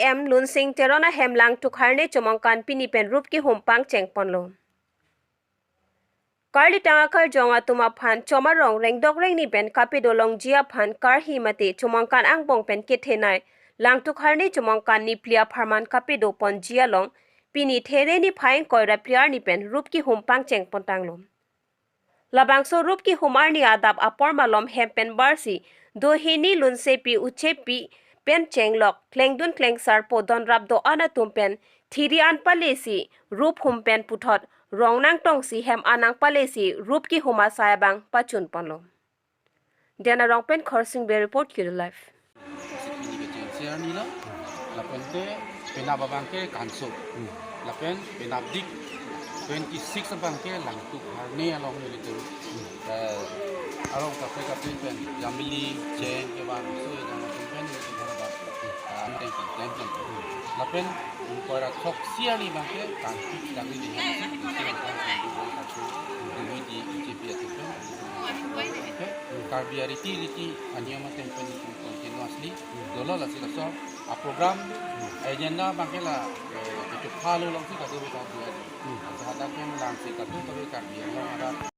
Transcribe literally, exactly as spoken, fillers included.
M Lunsing Teron ahem Langtuk Harne Chomangkan pini pen rup kihum pangcheng ponlo. Karlitang akarjong atum aphan chomarong rengdok rengni pen kapedo longji aphan karhi mate chomangkan angbong pen kethenei Langtuk Harne Chomangkan niphli apharman kapedo ponji along pini There niphai ingkoi ra phli arni pen rup kihum pangcheng pontanglo. Labangso rup kihum arni adap apor malom hem pen barsi do hini lunsepi uchepi pen chenglok klengdun klengsar po donrap do-an atum pen thiri an palesi rup hum pen puthot rong nangtongsi hem an nangpalesi rup kihum asai abang pachun ponlo. Dena Rongpen Khorsing Bey report, Kilo Live. Sipini kechengsi arni lo, lapen te penap abang ke kanso, lapen penap dik twenty six abang ke Langtuk Harne along nelitum, eh, arong kaprek kaprek pen, Jamili, Cheng, kevan, so, ejang atum pen, nelitum harap, ah, thank you, thank you. Lapen ingkoi ra throksi arni abang ke, tangki, tangki di, tangki, tangki, tangki, tangki, tangki, tangki, tangki, Karbi ariti riti aniyom ateng pen continuously dolo, lasi laso a program agenda abang ke la, eh, kechokha lo alongsi kado kado. Asa hadak pen langsi kado kado Karbi Anglong arat.